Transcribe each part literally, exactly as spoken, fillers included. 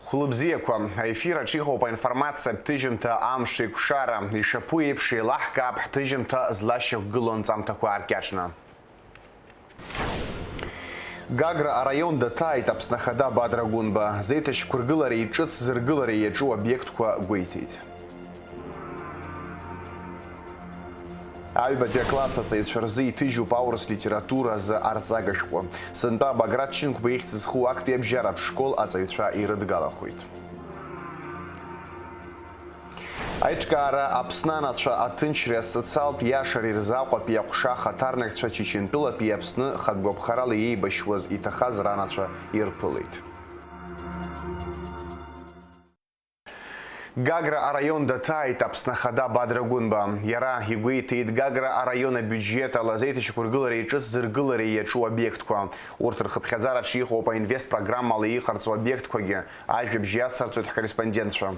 Хәлыбзиақәа, аефир аҿы иҟоуп аинформациатә ҭыжьымҭа Амш еиқәшара. Ишаԥу еиԥш еилаҳкаап ҳҭыжьымҭа злашьақәгылоу анҵамҭақәа ааркьаҿны. Гагра араион даҭааит Аԥсны Ахада Бадра Гәынба, зеиҭашьақәыргылареи ҿыц зыргылареи иаҿу обиектқәа гәеиҭеит. Аҩбатәи акласс аҵаҩцәа рзы иҭыжьуп аурыс литература азы арҵага шәҟәы. Сынтәа Баграт Шьынқәба ихьӡ зху актәи абжьаратә школ аҵаҩцәа ирыдгалахоит. Аиҿкаара Аԥсны анацәа аҭынчреи асоциалтә иашареи рзы Аҟәатәи аҟәша ахаҭарнакцәа Чечентәылатәи Аԥсны хатә гәаԥхарала иеибашьуаз иҭахаз ранацәа ирԥылеит. Гагра араион даҭааит Аԥсны Ахада Бадра Гәынба. Иара игәеиҭеит Гагра араион абиуџьет ала зеиҭашьақәыргылареи ҿыц зыргылареи иаҿу обиектқәа. Урҭ рхыԥхьаӡараҿы иҟоуп аинвест программала иҟарҵо обиектқәагьы. Ажәабжь иацырҵоит ҳкорреспондентцәа.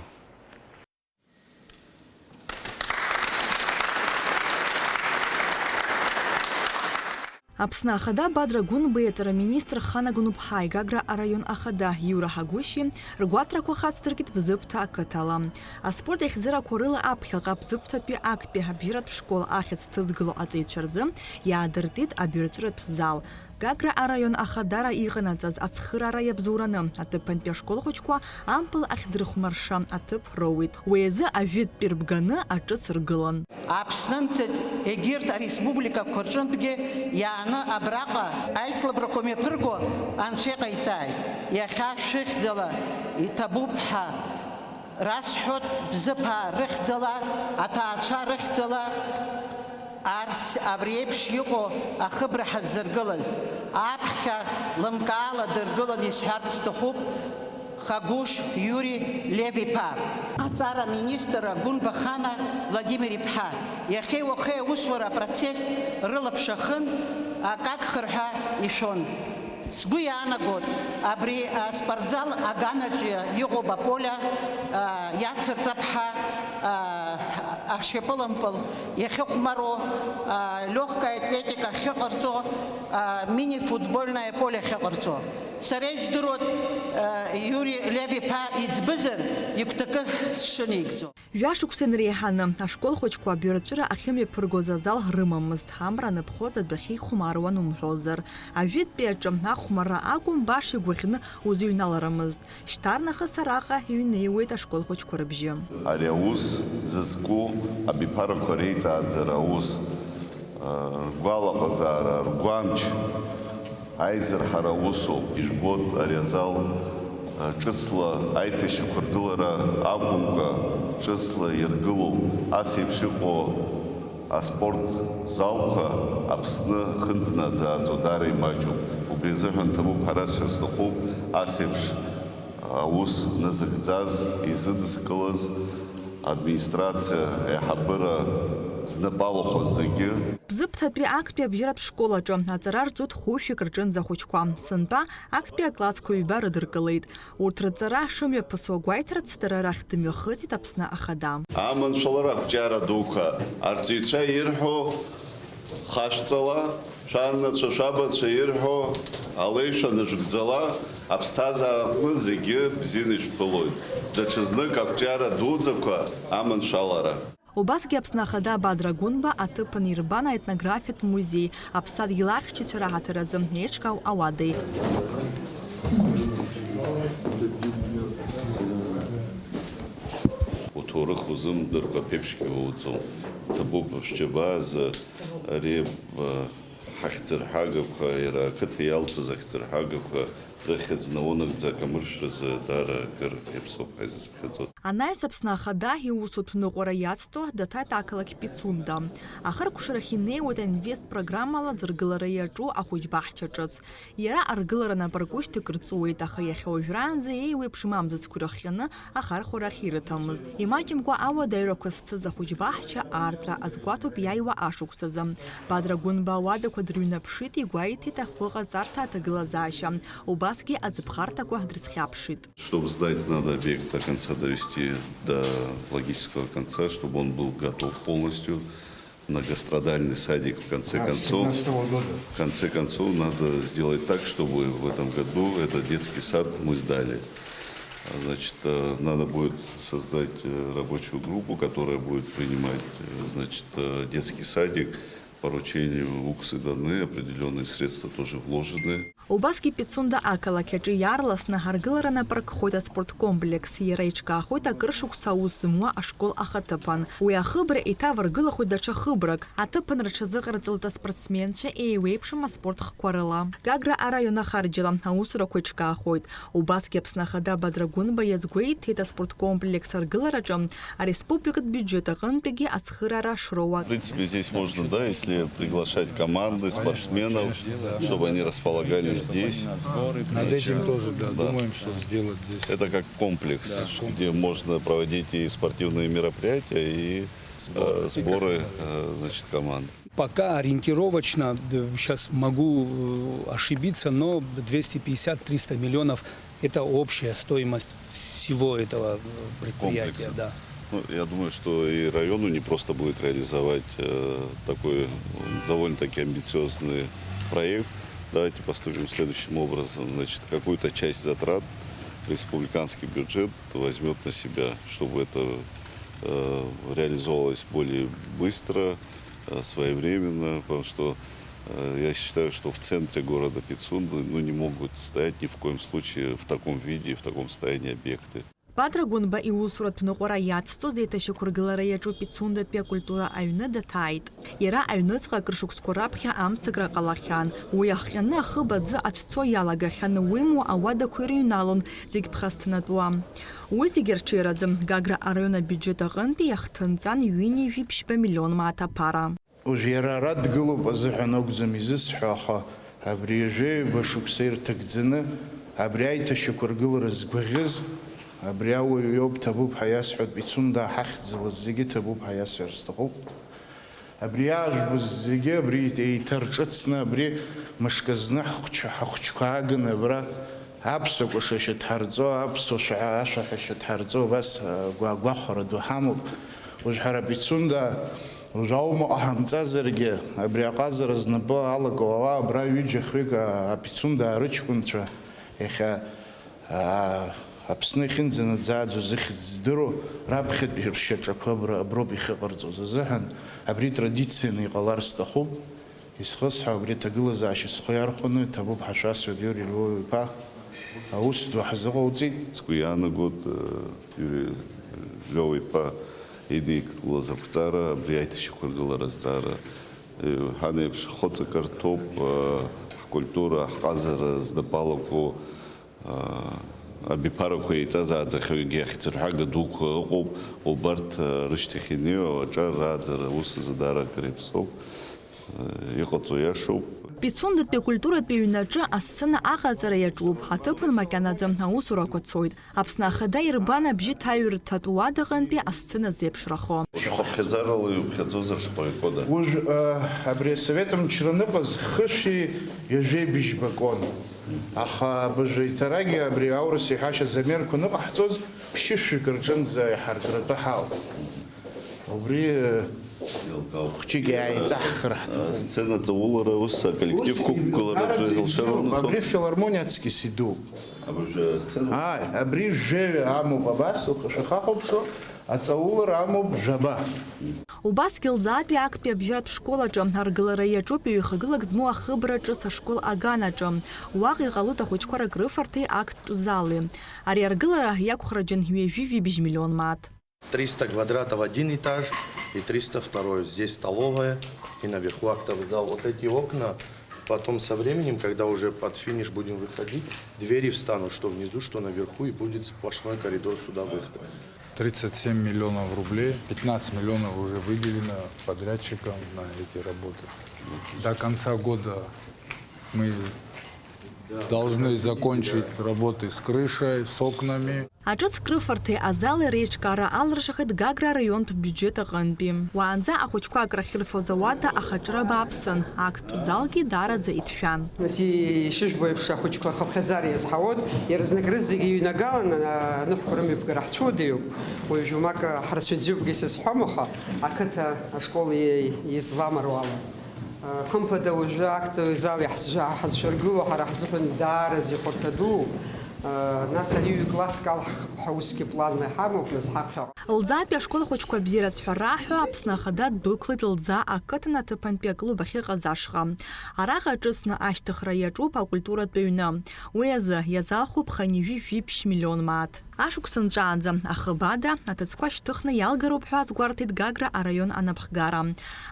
Аԥсны Ахада Бадра Гәынбеи аҵараминистр Хана Гәныԥҳаи Гагра араион Ахада Иура Ҳагәышьи ргәаҭарақәа хацдыркит Бзыԥҭа ақыҭала. Аспорт еихьӡарақәа рыла аԥхьаҟа Бзыԥҭатәи актәи абжьаратә школ ахьӡ ҭызгало аҵаҩцәа рзы иаадыртит абаҩрҵәыратә зал. Гагра араион Ахадара иҟанаҵаз ацхыраара иабзоураны аҭыԥантәи ашкол хәыҷқәа ампыл ахьдырхәмарша аҭыԥ роуит. Уи азы ажәытәтәи рбганы аҿыц ргылан. Аԥснынтәи егьырҭ ареспубликақәа рҿынтәгьы иааны абраҟа аицлабрақәа мҩаԥырго Анцәа иҟаиҵааит. Иахьа шәыхьӡала иҭабуп ҳәа расҳәоит, Бзыԥаа рыхьӡала, аҭаацәа рыхьӡала, арс абри еиԥш иҟоу ахыбра ҳаззыргылаз, аԥхьа лымкаала дыргылан исҳәарц сҭахуп, Хагәышь Иури Лев-иԥа. Аҵара аминистр Гәынба Хана Владимир-иԥҳа, иахьеи уахеи аусура апроцесс рылаԥш ахын, акы агхар ҳәа ишәон. Сгәы иаанагоит, абри аспортзал аганаҿы иҟоуп аполиа, а, иацырҵап ҳәа, а, ашьапылампыл иахьыхәмаруа, а, легкая атлетика ахьыҟарҵо, а, мини-футбольное поле ахьыҟарҵо. Сара издыруа, э, Иури Лев-иԥа иӡбызар, игәҭакы сшынеигӡо. Жәашықәса инареиҳаны, ашкол хәыҷқәа абаҩрҵәыра ахьымҩаԥыргоз азал рымамызт, амра аныԥхоз адәахьы ихәмаруан умҳәозар. Ажәытәтәи аҿы ахәмарра акәым, баша игәаӷьны узыҩналарымызт. Шьҭарнахыс араҟа иҩнеиуеит ашкол хәыҷқәа рыбжьы. Ари аус зызку абиԥарақәа реиҵааӡара аус, ргәалаҟазаара, ргәамч, аизырҳара усоуп. Ижәбоит, ари азал ҿыцла аиҭашьақәыргылара акәымкәа, ҿыцла иргылоуп. Ас еиԥш иҟоу аспорт залқәа Аԥсны хынтә днаӡааӡо даара имаҷуп. Убри азыҳәан ҭабуп ҳәа расҳәар сҭахуп, ас еиԥш аус назыгӡаз, изыдыскылаз администрациа аиҳабыра знапы алахәыз зегьы. Бзыԥҭатәи актәи абжьаратә школ аҿы аҵара рҵоит хәышәҩык рҿынӡа ахәыҷқәа. Сынтәа актәи аклассқәа ҩба рыдыркылеит. Урҭ рҵара шымҩаԥысуа гәеиҭарц, дара рахь дымҩахыҵит Аԥсны Ахада. Аманшәалара ақәҿиара дуқәа, арҵаҩцәа ирҳәо хашәҵала, шәаннацәа, шәабацәа ирҳәо алеишәа нажәгӡала, аԥсҭазаараҟны зегьы бзианы ишәԥылоит. Даҽазнык ақәҿиара дуӡақәа аманшәалара. Убасгьы Аԥсны Ахада Бадра Гәынба аҭыԥан ирбан аетнографиатә музеи, аԥсадгьыл ахьчаҩцәа раҳаҭыр азы еиҿкаау ауадеи. Уҭоурых узымдыркәа ԥеиԥшгьы уоуӡом. Ҭабуп шәџьабаа азы ари, а, ҳахьӡырҳәагақәа, иара ақыҭа иалҵыз ахьӡырҳәагақәа рыхьӡ наунагӡа акамыршәразы даара акыр иаԥсоуп ҳәа изысԥхьаӡоит. Анаҩс Аԥсны Ахада иусутә ныҟәара иацҵо даҭааит ақалақь Пицунда. Ахыркәшарахь инеиуеит аинвест программала аӡыргылара иаҿу ахәыҷбаҳча ҿыц. Иара аргылара напаркушьҭак рҵуеит, аха иахьа уажәраанӡа еиуеиԥшым амзызқәа ирыхҟьаны ахархәарахь ирыҭамызт. Имаҷымкәа ауадаҩрақәа зцыз ахәыҷбаҳча аартра азгәаҭоуп иааиуа ашықәсазы. Бадра Гәынба ауадақәа дрыҩнаԥшит, игәеиҭеит ахәы ҟаҵарҭа аҭагылазаашьа, убасгьы аӡыԥхарҭақәа дрызхьаԥшит. Чтобы сдать, надо объект до конца довести, до логического конца, чтобы он был готов полностью. Многострадальный садик, в конце концов, в конце концов, надо сделать так, чтобы в этом году этот детский сад мы сдали. Значит, э, надо будет создать э, рабочую группу, которая будет принимать э, значит, э, детский садик. Поручения уксы даны, определённые средства тоже вложены. Убасгьы Пицунда ақалақь аҿы иаарласны аргылара напракхоит аспорткомплекс. Иара иҿкаахоит акыр шықәса аус зымуа ашкол ахаҭыԥан. Уи ахыбра иҭавыргылахоит даҽа хыбрак. Аҭыԥан рҽазыҟарҵалоит аспортсменцәа еиуеиԥшым аспорт хкқәа рыла. Гагра араион ахарџьала аусурақәа иҿкаахоит. Убасгьы Аԥсны Ахада Бадра Гәынба иазгәеиҭеит аспорткомплекс аргылараҿы ареспубликатә биуџьет аҟынтәигьы ацхыраара шроуа. В принципе, здесь можно, да, если приглашать команды, спортсменов, чтобы они располагались здесь. Над этим тоже, да, думаем, что сделать здесь. Это как комплекс, где можно проводить и спортивные мероприятия, и э, сборы э, значит, команд. Пока ориентировочно, сейчас могу э, ошибиться, но двести пятьдесят-триста миллионов — это общая стоимость всего этого э, предприятия. Комплекса. Да. Ну, я думаю, что и району не просто будет реализовать э, такой м, довольно-таки амбициозный проект. Давайте поступим следующим образом. Значит, какую-то часть затрат республиканский бюджет возьмет на себя, чтобы это э, реализовывалось более быстро, э, своевременно, потому что э, я считаю, что в центре города Пицунды ну, не могут стоять ни в коем случае в таком виде и в таком состоянии объекты. Бадра Гәынба иусуратә ныҟәара иацҵоз еиҭашьақәыргылара иаҿу Пицундатәи акультура аҩны даҭааит. Иара аҩныҵҟа акыр шықәсқәа раԥхьа амцакра ҟалахьан. Уи иахҟьаны ахыб аӡы ацәцо иалагахьан, уимоу ауадақәа ирыҩналон зегь ԥхасҭанатәуа. Уи зегь рҽеираӡам Гагра араион абиуџьет аҟынтәи иахҭынҵан ҩынҩажәи ԥшьба миллион мааҭ аԥара. Уажә иара ара дгылоуп азыҳәан акәӡам изысҳәо, аха абри ҩажәи ҩба шықәса ирҭагӡаны абри аиҭашьақәыргылара згәаӷьыз абри ауаҩ иоуп, ҭабуп ҳәа иасҳәартә, Пицунда ҳахьӡала зегьы ҭабуп ҳәа иасҳәар сҭахуп. Абри иаажәбоз зегьы абри еиҭарҿыцны, абри мышкы зны ҳхәч-, ҳахәыҷқәа ааганы абра аԥсуа кәашашьа дҳарҵо, аԥсуа шәаҳәа-, ашәаҳәашьа дҳарҵо, убас агәа-, агәахәара ду ҳамоуп. Уажә ҳара Пицунда, уажә аума ҟаҳамҵазаргьы, абри аҟазара знапы алаку ауаа абра ҩыџьа-хҩык а-, Апицунда арыҷкәынцәа иахьа Аа, Аԥсны иахьынӡанаӡааӡо зыхьӡ здыруа, раԥхьатәи ршьаҿақәа абра, аброуп иахьыҟарҵоз азыҳәан, абри традицианы иҟалар сҭахуп. Исхысҳәо, абри аҭагылазаашьа схы иархәаны иҭабуп ҳәа шәасҳәоит, Иури Львов-иԥа, аус ду ҳзыҟауҵеит. Сгәы иаанагоит, э, Иури Львов-иԥа идикылоз ақәҵара, абри аиҭашьақәыргылара азҵаара, э, ҳан еиԥш хәыцак рҭоуп, э, ҳкультура, ҳҟазара знапы алаку, Абиԥарақәа еиҵазааӡахьоугьы ахьӡырҳәага дуқәа ыҟоуп, убарҭ рышьҭахь инеиуа аҿар рааӡара аус азы даара акыр иаԥсоуп, иҟаҵо иашоуп. Пицундатәи акультуратәи ҩнаҿы асцена аҟаҵара иаҿуп, аҭыԥан макьанаӡа аусурақәа цоит. Аԥсны Ахада ирбан абжьы ҭаҩырҭатә уадаҟантәи асцена зеиԥшрахо. Хыԥхьаӡарала иуԥхьаӡозар шаҟаҩ кодак? Уажә, э, абри асовет мчра аныҟаз хышәи ҩажәеи быжьба кон. Аха абыжә иҭарагьы абри аурыс иҳәашьа замерқәа аныҟаҳҵоз ԥшьышәҩык рҿынӡа иҳаркратәы ҳауп. Убри, э, хәҷык иааиҵаҳхыр ҳҭахын. Сцена ҵаулара ус аколлектив қәықәгыларатә илшараны. Абри филармониа аҵкьыс идууп. Абыржәы асцена? Ааи, абри жәаҩа амоуп абас, шәахахәаԥшуа, аҵаулара амоуп жәаба. Убасгьы Лӡаатәи актәи абжьаратә школ аҿы аргылара иаҿуп ҩ-хагылак змоу ахыбра ҿыц ашкол аганаҿы. Уаҟа иҟалоит ахәыҷқәа ракрыфарҭеи актәи зали. Ари аргылара иақәхра џьынҩажәи жәибжь миллион мааҭ. Триста квадратов один этаж и триста второй. Здесь столовая и наверху актовый зал. Вот эти окна, потом со временем, когда уже под финиш будем выходить, двери встанут, что внизу, что наверху, и будет сплошной коридор сюда выход. Тридцать семь миллионов рублей, пятнадцать миллионов уже выделено подрядчикам на эти работы. До конца года мы должны закончить работы с крышей, с окнами. Аҿыц крыфарҭеи азали реиҿкаара алыршахеит Гагра араионтә биуџьет аҟынтәи. Уаанӡа ахәыҷқәа акрахьырфоз ауада ахаҿра бааԥсын, актәи залгьы даараӡа иҭшәан. Нас ишыжәбо еиԥш, ахәыҷқәа рхыԥхьаӡара иазҳауан, иаразнак рызегьы иҩнагаланы аныҳәқәа рымҩаԥгара ҳцәуадаҩуп. Уажәы уамак ҳрацәаӡҩупгьы сызҳәом, аха ақыҭа ашкол изламыруа ала. Хымԥада, уажәы актовый зал иаҳза-, ҳазшәыргыло ҳара ҳзыҳәан даараӡа ихәарҭа дууп. Нас ари ҩ-класск алҳхып ҳәа усгьы планла иҳамоуп, нас ҳаԥхьаҟа. Лӡаатәи ашкол ахәыҷқәа бзиара зҳәо раҳәо, Аԥсны Ахада дәықәлеит Лӡаа ақыҭан аҭыԥантәи аклуб ахьыҟаз ашҟа. Араҟа ҿыцны ашьҭыхра иаҿуп акультуратә ҩны. Уи азы иазалхуп хынҩажәи жәиԥшь миллион мааҭ. Ашықәс нҵәааӡа, ахыб ада, аҭыӡқәа шьҭыхны иалгароуп ҳәа азгәарҭеит Гагра араион анапхгара.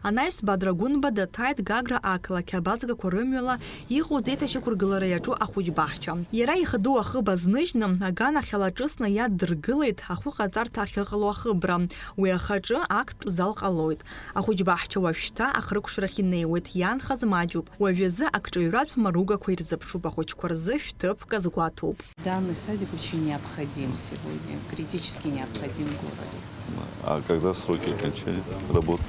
Анаҩс Бадра Гәынба даҭааит Гагра ақалақь абаҵгақәа рымҩала иҟоу зеиҭашьақәыргылара иаҿу ахәыҷбаҳча. Иара ихадоу ахыб азныжьны, аганахьала ҿыцны иаддыргылеит ахәыҟаҵарҭа ахьыҟало ахыбра. Уи ахаҿы актәи зал ҟалоит. Ахәыҷбаҳча уажәшьҭа ахыркәшарахь инеиуеит, иаанхаз маҷуп. Уажәазы акҿаҩратә маругақәа ирзыԥшуп, ахәыҷқәа рзы шәҭыԥк азгәаҭоуп. Данный садик очень необходим сегодня, критически необходим в городе. А когда сроки окончания работы?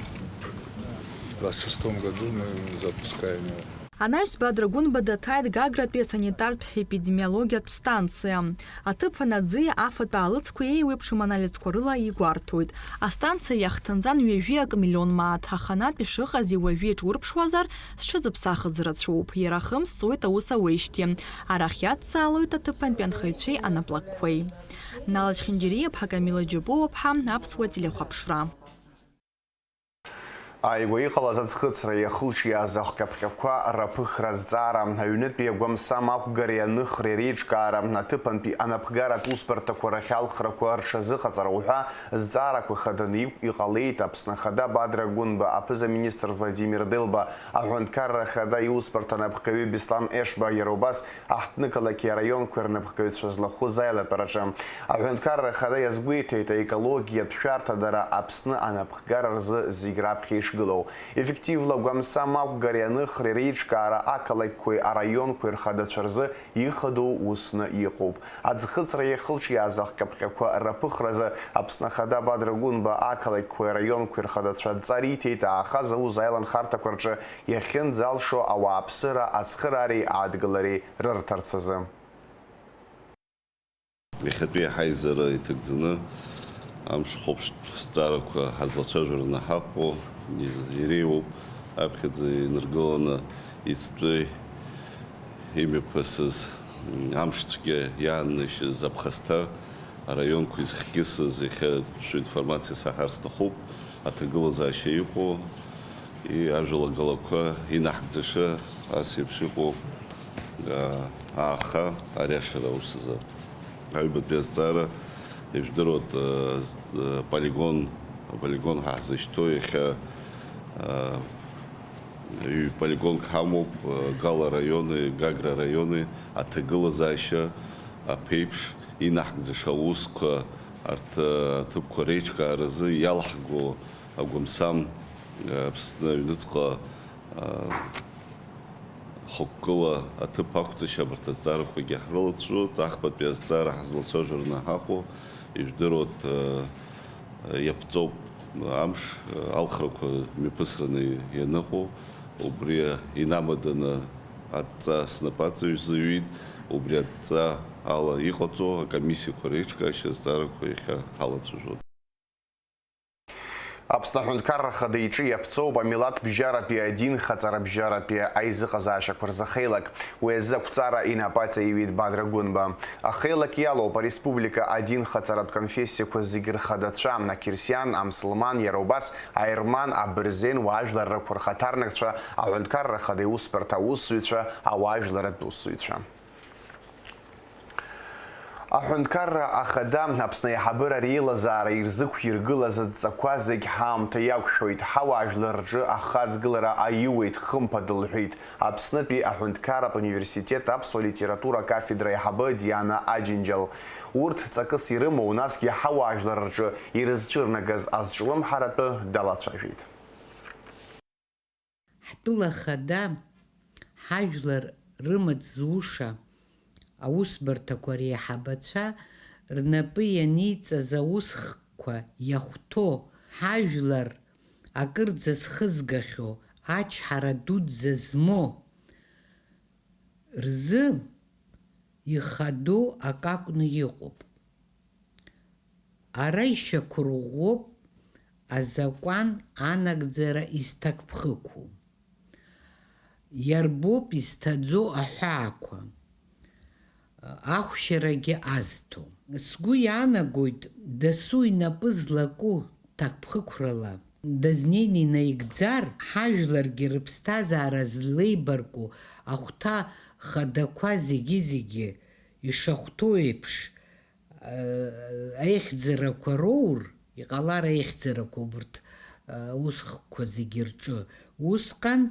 В двадцать шестом году мы запускаем его. Анаҩс Бадра Гәынба даҭааит Гагратәи асанитартә епидемиологиатә станциа. Аҭыԥ анаӡыи афатә аалыҵқәеи еиуеиԥшым анализқәа рыла игәарҭоит. Астанциа иахҭынҵан ҩажәи акы миллион мааҭ, аханатә ишыҟаз уажәы иҿурԥшуазар, зҽызыԥсахыз рацәоуп. Иара хымз ҵуеит аус ауеижьҭеи. Арахь иадҵаалоит аҭыԥантәи анхаҩцәеи анаплакқәеи. Нала Чхинџьариа-ԥҳа, Камила Џьапуа-ԥҳа, Аԥсуа телехәаԥшра. Ааигәа иҟалаз аӡхыҵра иахылҿиааз ахкьаԥҟьақәа раԥыхра азҵаара, аҩнытәи агәамсам ақәгареи аныхреи реиҿкаара, аҭыԥантәи анапхгаратә усбарҭақәа рахь алхрақәа рҽазыҟаҵара уҳәа зҵаарақәа хаданы иқә иҟалеит Аԥсны Ахада Бадра Гәынба, аԥыза-министр Владимир Делба, аҳәынҭқарра Ахада иусбарҭа анапхгаҩы Беслан Ешба, иара убас аҳҭнықалақьи араионқәеи рнапхгаҩцәа злахәыз аилатәараҿы. Аҳәынҭқарра Ахада иазгәеиҭеит, аекологиатә шәарҭадара Аԥсны анапхгара рзы зегь раԥхьа ишгылоу. Еффективла агәамсам ақәгареи аныхреи реиҿкаара ақалақьқәеи араионқәеи рхадацәа рзы ихадоу усны иҟоуп. Аӡхыҵра иахылҿиааз ахкьаԥҟьақәа раԥыхразы Аԥсны Ахада Бадра Гәынба ақалақьқәеи араионқәеи рхадацәа адҵа риҭеит аахаз аус аиланхарҭақәа рҿы иахьынӡалшо ауааԥсыра ацхыраареи адгылареи рырҭарц азы. Иахьатәи ҳаизара иҭагӡаны амш хәаԥштә зҵаарақәа ҳазлацәажәараны ҳаҟоу иреиуоуп, аԥхьаӡа инаргыланы ицтәи имҩаԥысыз амш цәгьа иааннашьаз аԥхасҭа араионқәа изыхькьысыз иахьатәи шәинформациа саҳар сҭахуп, аҭагылазаашьа иҟоу, и, ажәалагалақәа инаҳгӡаша ас еиԥш иҟоу, а, ааха ариашара аус азы. Аҩбатәи азҵаара, ижәдыруеит, а, з-, а, полигон, аполигон ҳәа ҳзышьҭоу иахьа, а, ҩ-полигонк ҳамоуп, а, Гала араиони Гагра араиони аҭагылазаашьа аԥеиԥш инаҳгӡаша аусқәа арҭ, а, аҭыԥқәа реиҿкааразы иалҳго агәамсам, а, Аԥсны аҩныҵҟа, а, хықәкыла аҭыԥ ақәҵашьа абарҭ азҵаарақәагьы ҳрылацәажәоит. Ахԥатәи азҵаара ҳазлацәажәараны ҳаҟоу, ижәдыруеит, а, иаԥҵоуп амш, а, алхрақәа мҩаԥысраны ианыҟоу, убри инамаданы адҵа снапы аҵаҩ зҩит, убри адҵа ала иҟаҵоу акомиссиақәа реиҿкаашьа азҵаарақәа иахьа ҳалацәажәоит. Аԥсны Аҳәынҭқарра Ахада иҿы иаԥҵоуп амилаҭ бжьаратәи адинхаҵара бжьаратәи аизыҟазаашьақәа рзы ахеилак. Уи азы ақәҵара инапы аҵаиҩит Бадра Гәынба. Ахеилак иалоуп ареспублика адинхаҵаратә конфессиақәа зегь рхадацәа, ақьырсиан, амсылман, иара убас аерман, абырзен, уаажәларрақәа рхаҭарнакцәа, Аҳәынҭқарра Ахада иусбарҭа аусзуҩцәа, ауаажәларратә усзуҩцәа. Аҳәынҭқарра Ахада Аԥсны аиҳабыра реилазаара ирзықәиргылаз адҵақәа зегь ҳаамҭа иақәшәоит, ҳауаажәлар рҿы ахаҵгылара аиуеит, хымԥада, лҳәеит Аԥснытәи аҳәынҭқарратә университет аԥсуа литература акафедра аиҳабы Диана Аџьынџьал. Урҭ ҵакыс ирымоу, насгьы ҳауаажәлар рҿы ирызҿырнагаз азҿлымҳаратәы далацәажәеит. Ҳтәыла Ахада, ҳажәлар рымаҵ зуша аусбарҭақәа реиҳабацәа рнапы ианиҵаз аусхкқәа иахәҭоу, ҳажәлар акырӡа зхызгахьоу, ачҳара дуӡӡа змоу рзы ихадоу акы акәны иҟоуп. Ара ишьақәырӷәӷәоуп азакәан анагӡара изҭакԥхықәу. Иарбоуп изҭаӡо аҳәаақәа. ахәшьарагьы азҭо. Сгәы иаанагоит, дасу инапы злаку ҭакԥхықәрала дазнеины инаигӡар, ҳажәларгьы рыԥсҭазаара злеибарку ахәҭа хадақәа зегьы-зегьы ишахәҭоу еиԥш, аихьӡарақәа роур, иҟалар аихьӡарақәа убырҭ аусхкқәа зегьы рҿы. Усҟан,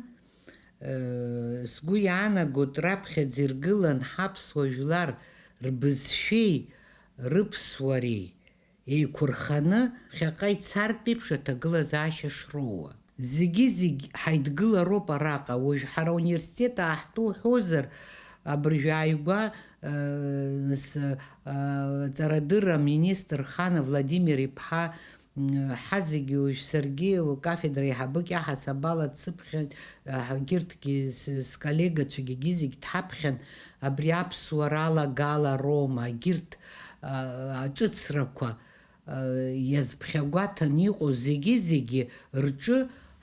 сгәы иаанагоит, раԥхьаӡа иргылан ҳаԥсуа жәлар рбызшәеи рыԥсуареи еиқәырханы ԥхьаҟа ицартә еиԥш аҭагылазаашьа шроуа. Зегьы-зегь ҳаидгылароуп араҟа. Уажә ҳара ауниверситет ааҳтәу уҳәозар, абыржәы ааигәа, э, с-, э, аҵарадырра аминистр Хана Владимир иԥҳа, м, ҳа зегьы, уажә саргьы кафедра аиҳабык иаҳасаб ала дсыԥхьан, э, егьырҭгьы с-, сколлегацәагьы зегь дҳаԥхьан, абри аԥсуара алагалароума, егьырҭ, э, аҿыцрақәа, иазԥхьагәаҭан иҟоу зегьы-зегьы рҿы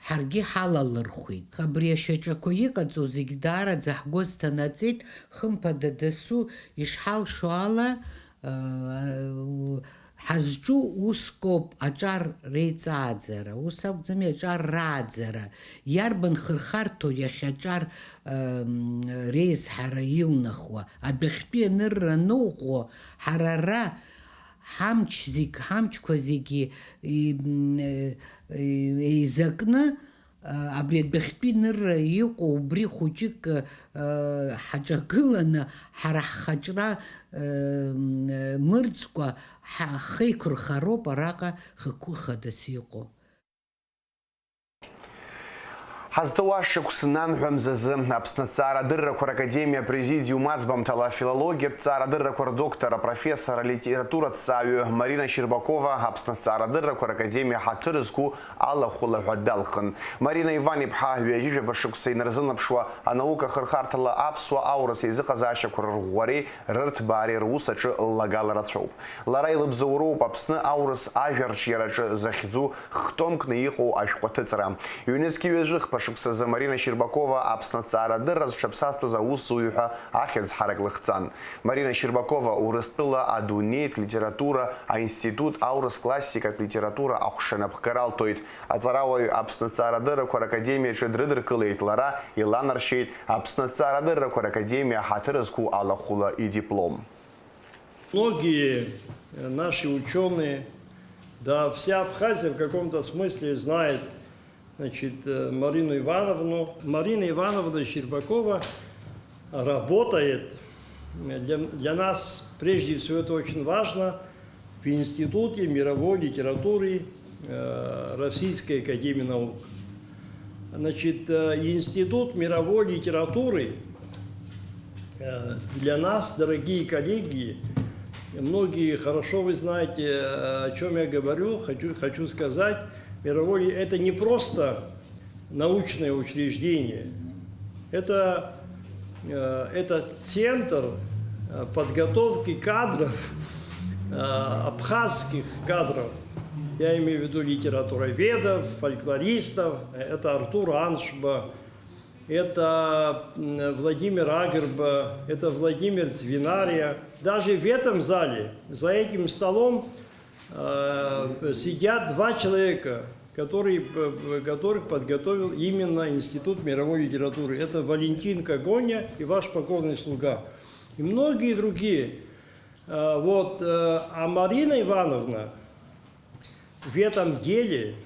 ҳаргьы ҳалалырхәит. Абри ашьаҿақәа иҟаҵоу зегь даараӡа ҳгәы азҭанаҵеит, хымԥада дасу ишҳалшо ала, ҳазҿу уск ауп аҿар реиҵааӡара, ус акәӡами, аҿар рааӡара. Иарбан хырхарҭоу иахьа аҿар реизҳара илнахуа? Адәахьтәи анырра аныӷәӷәо, ҳара ара Ҳамч зегь, ҳамчқәа зегьы, и, м, э, э, еизакны, а, абри адәахьтәи нырра иҟоу убри хәыҷык, э, ҳаҿагыланы, ҳара ҳхаҿра, э, м, э, мырӡкәа ҳа-, ҳхеиқәырхароуп араҟа хықәкы хадас иҟоу. Ҳазҭоу ашықәс нанҳәа мзазы Аԥсны аҭҵаарадыррақәа ракадемиа апрезидиум аӡбамҭала афилологиатә ҭҵаарадыррақәа рдоктор, апрофессор, алитератураҭҵааҩы Марина Щербакова Аԥсны аҭҵаарадыррақәа ракадемиа ҳаҭыр зқәу алахәыла ҳәа далхын. Марина Иван-иԥҳа ҩажәижәаба шықәса инарзынаԥшуа анаука ахырхарҭала аԥсуа аурыс еизыҟазаашьақәа рырӷәӷәареи рырҭбаареи рус аҿы ллагала рацәоуп. Лара илыбзоуроуп Аԥсны аурыс ажәа арҿиараҿы захьӡу хтомкны иҟоу ашәҟәы аҭыҵра. Ҩнызқьи ҩажәи хԥа шықәсазы Марина Щербакова Аԥсны аҭҵаарадырра зҽаԥсазтәыз аусзуҩы ҳәа ахьӡ ҳарак лыхҵан. Марина Щербакова Урыстәыла адунеитә литература аинститут аурыс классикатә литература аҟәша напхгара алҭоит. Аҵарауаҩ Аԥсны аҭҵаарадыррақәа ракадемиаҿы дрыдыркылеит лара, иланаршьеит Аԥсны аҭҵаарадыррақәа ракадемиа ҳаҭыр зқәу алахәыла идиплом. Многие, э, наши учёные, да вся Абхазия в каком-то смысле знает, значит, э, Марину Ивановну. Марина Ивановна Щербакова работает, э, для, для нас, прежде всего, это очень важно, в Институте мировой литературы, э, Российской академии наук. Значит, э, Институт мировой литературы, э, для нас, дорогие коллеги, многие хорошо вы знаете, э, о чём я говорю, хочу, хочу сказать, мировой ли-, это не просто научное учреждение, это, э, это центр, э, подготовки кадров, э, абхазских кадров. Я имею в виду литературоведов, фольклористов. Это Артур Аншба, это, м, Владимир Агерба, это Владимир Цвинария. Даже в этом зале, за этим столом, э, сидят два человека, которые, п-, п-, которых подготовил именно Институт мировой литературы. Это Валентин Когоня и ваш покорный слуга. И многие другие. Э, вот, э, а Марина Ивановна в этом деле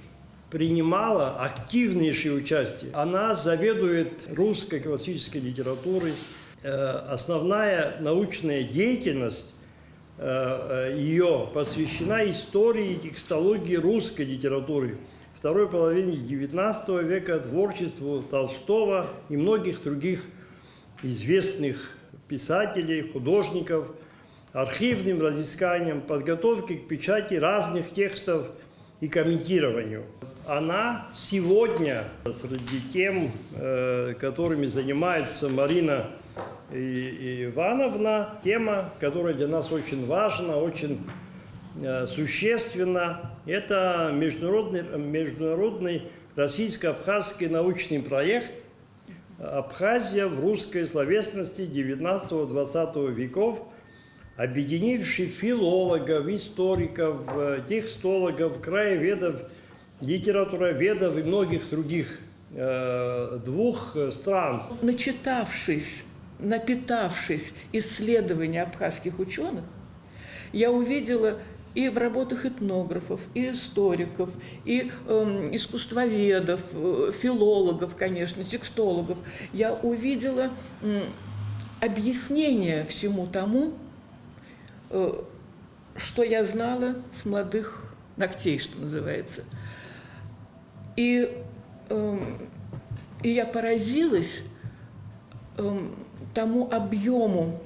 принимала активнейшее участие. Она заведует русской классической литературой. Э, основная научная деятельность, э, э, её посвящена истории и текстологии русской литературы второй половины девятнадцатого века, творчеству Толстого и многих других известных писателей, художников, архивным разысканиям, подготовке к печати разных текстов и комментированию. Она сегодня, среди тем, э, которыми занимается Марина и-, и Ивановна, тема, которая для нас очень важна, очень, э, существенна, это международный, международный российско-абхазский научный проект «Абхазия в русской словесности девятнадцатого-двадцатого веков», объединивший филологов, историков, э, текстологов, краеведов, литературоведов и многих других, э, двух, э, стран. Начитавшись, напитавшись исследований абхазских учёных, я увидела и в работах этнографов, и историков, и, эм, искусствоведов, э, филологов, конечно, текстологов, я увидела, м, объяснение всему тому, э, что я знала с молодых ногтей, что называется. И, эм, и я поразилась, эм, тому объёму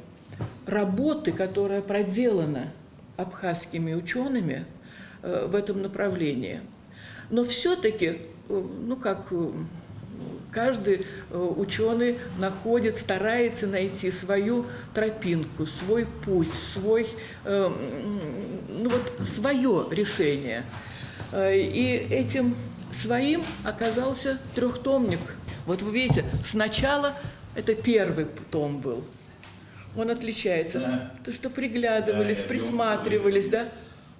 работы, которая проделана абхазскими учёными, э, в этом направлении. Но всё-таки, э, ну, как, э, каждый, э, учёный находит, старается найти свою тропинку, свой путь, свой, э, м, ну, вот, своё решение. Э, и этим своим оказался трёхтомник. Вот вы видите, сначала это первый том был. Он отличается. Да. То, что приглядывались, Да, я присматривались, да?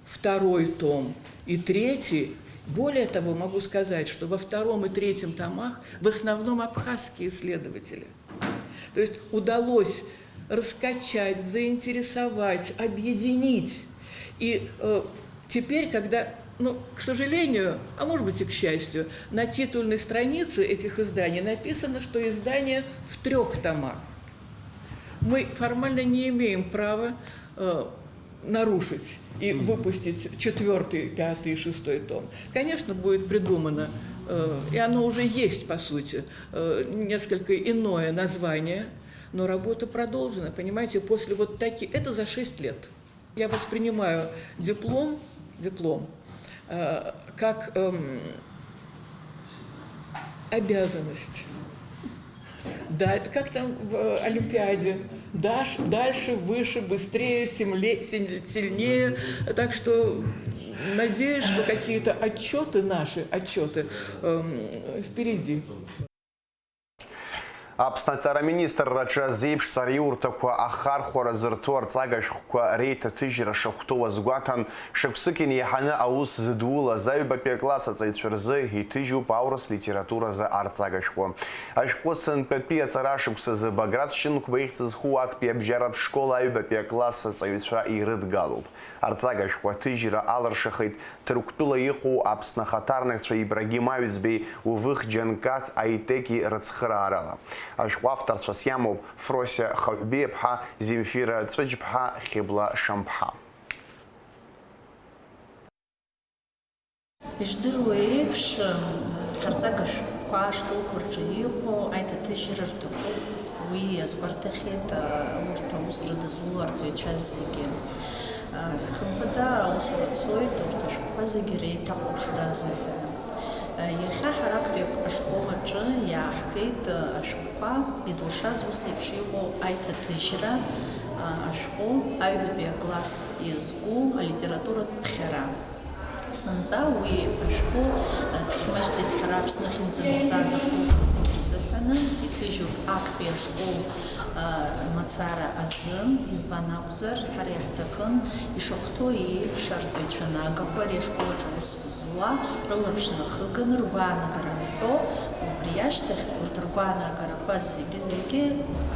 Второй том и третий. Более того, могу сказать, что во втором и третьем томах в основном абхазские исследователи. То есть удалось раскачать, заинтересовать, объединить. И, э, теперь, когда, ну, к сожалению, а может быть и к счастью, на титульной странице этих изданий написано, что издание в трёх томах. Мы формально не имеем права, э, нарушить и Мгм. выпустить четвёртый, пятый и шестой том. Конечно, будет придумано, э, и оно уже есть, по сути, э, несколько иное название, но работа продолжена, понимаете, после вот таки-, это за шесть лет. Я воспринимаю диплом, диплом, э, как, эм, обязанность. Да, как там в, э, Олимпиаде? Даш-, дальше, выше, быстрее, семле-, силь-, сильнее. Так что надеюсь, что какие-то отчёты наши, отчёты, эм, впереди. Аԥсны аҵара аминистрраҿы азеиԥш ҵараиурҭақәа ахархәара зырҭо арҵага шәҟәқәа реиҭаҭыжьра шахәҭоу азгәаҭан, шықәсык инеиҳаны аус зыдулаз аҩбатәи акласс аҵаҩцәа рзы иҭыжьуп аурыс литературазы арҵага шәҟәы. Ашәҟәы сынтәатәи аҵара шықәсазы Баграт Шьынқәба ихьӡ зху актәи абжьаратә школ аҩбатәи акласс аҵаҩцәа ирыдгалоуп. Арҵага шәҟәы аҭыжьра алыршахеит Ҭырқәтәыла иҟоу Аԥсны ахаҭарнакцәа Ибрагим Аҩӡбеи Увых Џьанкаҭ Аитеки рыцхыраарала. Ашәҟәы авторцәас иамоуп Фросиа Хаҳәбеиаԥҳа, Земфира Цәыџьԥҳа, Хьыбла Шамԥҳа. Иждыруа еиԥш, ҳарҵага шәҟәқәа ашколқәа рҿы иҟоу аиҭаҭыжьра рҭахуп. Уи иазгәарҭахьеит, а, урҭ аус рыдызуло арҵаҩцәа зегьы. А, хымԥада, аусура цоит урҭ ашәҟәқәа зегьы реиҭахәаԥшра азыҳәан. А, иахьа ҳара актәи ашкол аҿы иааҳгеит, а, ашәҟәқәа изылшаз ус еиԥш иҟоу аиҭаҭыжьра, а, ашәҟәы аҩбатәи акласс иазку алитературатә ԥхьара. Сынтәа уи ашәҟәы, э, дхьмыжьӡеит ҳара Аԥсны ахьынӡанаӡааӡо ашколқәа зегьы рзыҳәаны, иҭыжьуп актәи ашкол, э, мацара азы, избан акәзар, ҳара иаҳҭахын, ишахәҭоу еиԥш, арҵаҩцәа нагақәа ари ашкол аҿы аус зуа рылаԥш нахыганы ргәаанагара рҳәо, убри ашьҭахь урҭ ргәаанагарақәа зегьы-зегьы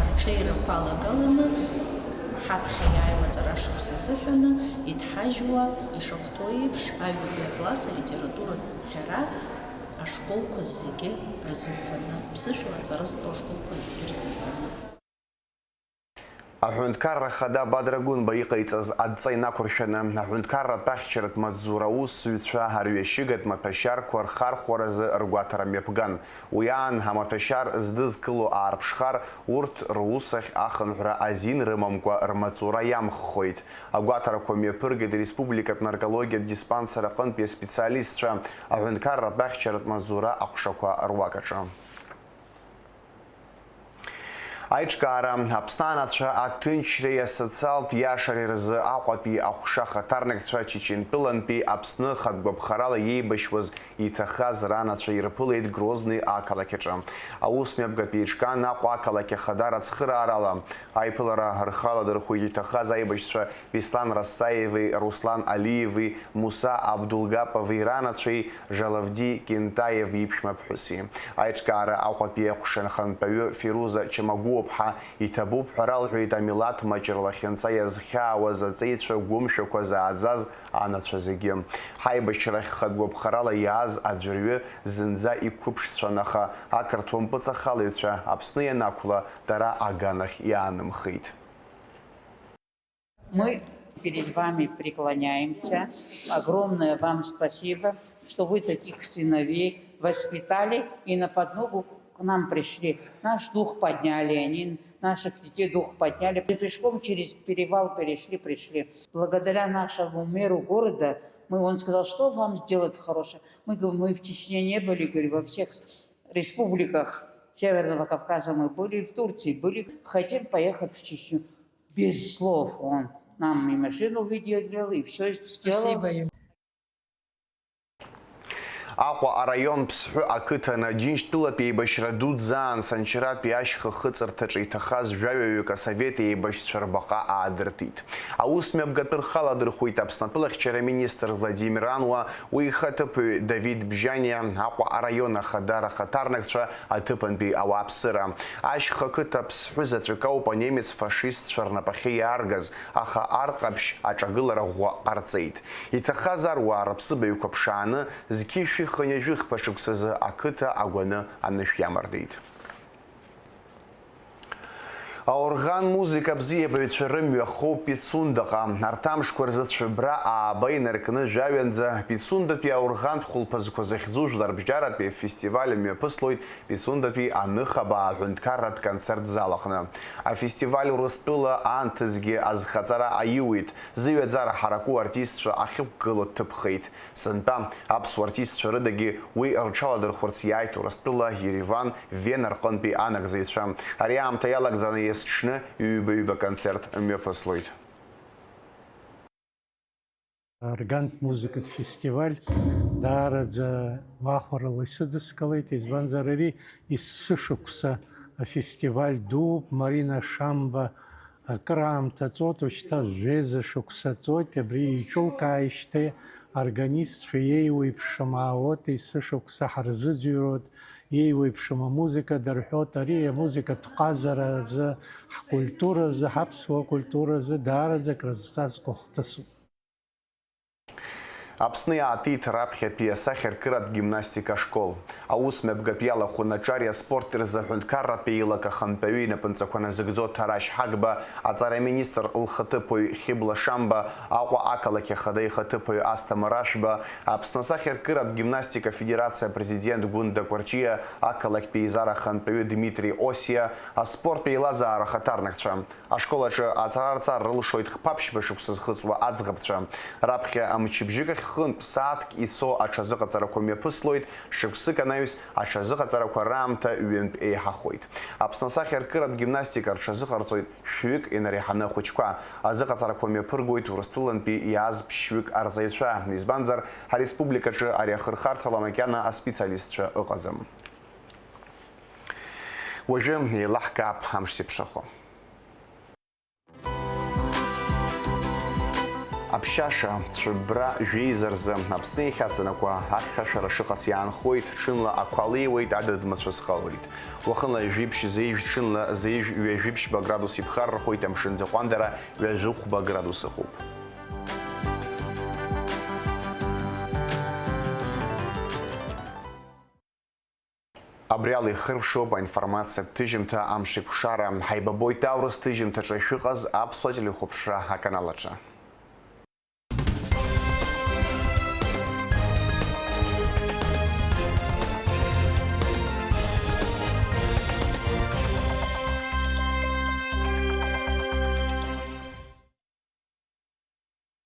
арҽеирақәа алагаланы, ҳаԥхьа иааиуа аҵара шықәса азыҳәаны иҭҳажьуа ишахәҭоу еиԥш, аҩбатәи акласс алитературатә ԥхьара ашколқәа зегьы рзыҳәаны, ԥсышәала аҵара зҵо ашколқәа зегьы рзыҳәаны. Аҳәынҭқарра Ахада Бадра Гәынба иҟаиҵаз адҵа инақәыршәаны, аҳәынҭқарратә ахьчаратә маҵзура аусзуҩцәа арҩашьыгатә маҭәашьарқәа рхархәаразы ргәаҭара мҩаԥган. Уи аан амаҭәашьар здызкыло аарԥшхар, урҭ русахь ахынҳәра азин рымамкәа рмаҵура иамххоит. Агәаҭарақәа мҩаԥыргеит ареспубликатә наркологиатә диспансер аҟынтәи аспециалистцәа аҳәынҭқарратә ахьчаратә маҵзура аҟәшақәа руак аҿы. Аиҿкаара, Аԥсны анацәа аҭынчреи асоциалтә иашареи рзы Аҟәатәи аҟәша ахаҭарнакцәа Чечентәылантәи Аԥсны хатә гәаԥхарала иеибашьуаз иҭахаз ранацәа ирԥылеит Грозный ақалақь аҿы. Аус мҩаԥгатә еиҿкаан Аҟәа ақалақь ахадара ацхыраарала. Аиԥылара рхы аладырхәит иҭахаз аибашьцәа Беслан Расаиеви Руслан Алиеви, Муса Абдулгапови ранацәеи Жалавди Кентаев иԥшәмаԥҳәыси. Аиҿкаара Аҟәатәи аҟәша анхантәаҩы Фируза Чамагәуаԥҳа иҭабуп ҳәа ралҳәеит амилаҭ маҷырлахьынҵа иазхьаауаз аҵеицәа гәымшәақәа зааӡаз анацәа зегьы. Ҳаибашьрахь хатә гәаԥхарала иааз аӡәырҩы зынӡа иқәыԥшцәан, аха ақырҭуа мпыҵахалаҩцәа Аԥсны ианақәла, дара аганахь иаанымхеит. Мы перед вами преклоняемся. Огромное вам спасибо, что вы таких сыновей воспитали и на подмогу к нам пришли. Наш дух подняли они, наших детей дух подняли. Пешком через перевал перешли, пришли. Благодаря нашему мэру города, мы, он сказал, что вам сделать хорошее? Мы говорим, мы в Чечне не были, говорю, во всех республиках Северного Кавказа мы были, в Турции были, хотим поехать в Чечню. Без слов он нам и машину выделил, и всё сделал. Спасибо ему. Аҟәа араион Ԥсҳәы ақыҭан Џьынџьтәылатәи еибашьра дуӡӡа аан Санчаратәи ашьха хыҵырҭаҿы иҭахаз жәаҩаҩык асовет еибашьцәа рбаҟа аадыртит. Аус мҩаԥгатәы рхы аладырхәит Аԥсны атәылахьчара министр Владимир Ануа, уи ихаҭыԥуаҩ Давид Бжьаниа, Аҟәа араион ахадара ахаҭарнакцәа, аҭыԥантәи ауааԥсыра. Ашьха қыҭа Ԥсҳәы заҵәык ауп анемец фашистцәа рнапахьы иааргаз, аха ар ҟаԥшь аҿагылара ӷәӷәа ҟарҵеит. Иҭахаз аруаа рыԥсыбаҩқәа ԥшааны, зқьи шәи хынҩажәи хԥа шықәсазы ақыҭа агәаны анышә иамардеит. Аорӷан музыка абзиабаҩцәа рымҩа хоуп Пицундаҟа. Арҭ амшқәа рзы цәыббра ааба инаркны жәаҩанӡа Пицундатәи аорӷантә хәылԥазқәа захьӡу жәларбжьаратәи афестиваль мҩаԥыслоит Пицундатәи аныхабаа аҳәынҭқарратә концерт зал аҟны. Афестиваль Урыстәыла аамҭазгьы азхаҵара аиуит, зыҩаӡара ҳараку артистцәа ахьықәгылоу дҭыԥхеит. Сынтәа аԥсуа артистцәа рыдагьы уи рҽаладырхәырц иааит Урыстәыла, Ереван, Вена рҟынтәи анагӡаҩцәа. Ари аамҭа иалагӡаны есҽны ҩба-ҩба концерт мҩаԥыслоит. Аргантә музыкатә фестиваль даараӡа гәахәарыла исыдыскылеит, избанзар ари есышықәса афестиваль дууп, Марина Шамба акыраамҭа ҵуеит, уажәшьҭа жәеиза шықәса ҵуеит, абри еиҿылкааижьҭеи органистцәа еиуеиԥшым аауеит, есышықәса ҳарзыӡырҩуеит, еиуеиԥшым амузыка дырҳәоит, ари амузыкатә ҟазара азы, ҳкультура азы, ҳаԥсуа культура азы даараӡа акрызҵазкуа хҭысуп. Аԥсны иаатит раԥхьатәи асахьаркыратә гимнастика ашкол. Аус мҩаԥгатә иалахәын аҿари аспорти рзы аҳәынҭқарратәи еилак ахантәаҩы инапынҵақәа назыгӡо Ҭарашь Ҳагба, аҵара аминистр лхаҭыԥуаҩ Хьыбла Шамба, Аҟәа ақалақь ахада ихаҭыԥуаҩ Асҭамыр Ашәба, Аԥсны асахьаркыратә гимнастика афедерациа апрезидент Гәында Кәарҷиа, ақалақьтәи еизара ахантәаҩы Дмитри Осиа, аспорттә еилазаара ахаҭарнакцәа. Ашкол аҿы ацара-арҵара рылшоит хԥа-ԥшьба шықәса зхыҵуа аӡӷабцәа. Раԥхьа мчыбжьык ахь хынтә сааҭк ицо аҽазыҟаҵарақәа мҩаԥыслоит, шықәсык анаҩс аҽазыҟаҵарақәа раамҭа ҩынтә еиҳахоит. Аԥсны асахьаркыратә гимнастика рҽазыҟарҵоит шәҩык инареиҳаны ахәыҷқәа. Азыҟаҵарақәа мҩаԥыргоит Урыстәылантәи иааз ԥшьҩык арҵаҩцәа, избанзар, ҳареспубликаҿы ари ахырхарҭала макьана аспециалистцәа ыҟаӡам. Уажәы еилаҳкаап амш зеиԥшрахо. Аԥшьаша, цәыббра жәеиза рзы Аԥсны иахьаҵанакуа ахьшәашәара шыҟаз иаанхоит, ҽынла ақәа леиуеит, адыд мацәыс ҟалоит. Уахынла жәиԥшь зеижә, ҽынла зеижә ҩажәиԥшьба градус иԥхаррахоит, амшын ӡаҟәандара ҩажәихәба градус ыҟоуп. Абри ала ихырԥшуп аинформациатә ҭыжьымҭа Амшеиқәшара. Ҳаибабоит аурыс ҭыжьымҭаҿы шәыҟаз аԥсуа телехәаԥшра аканал аҿы.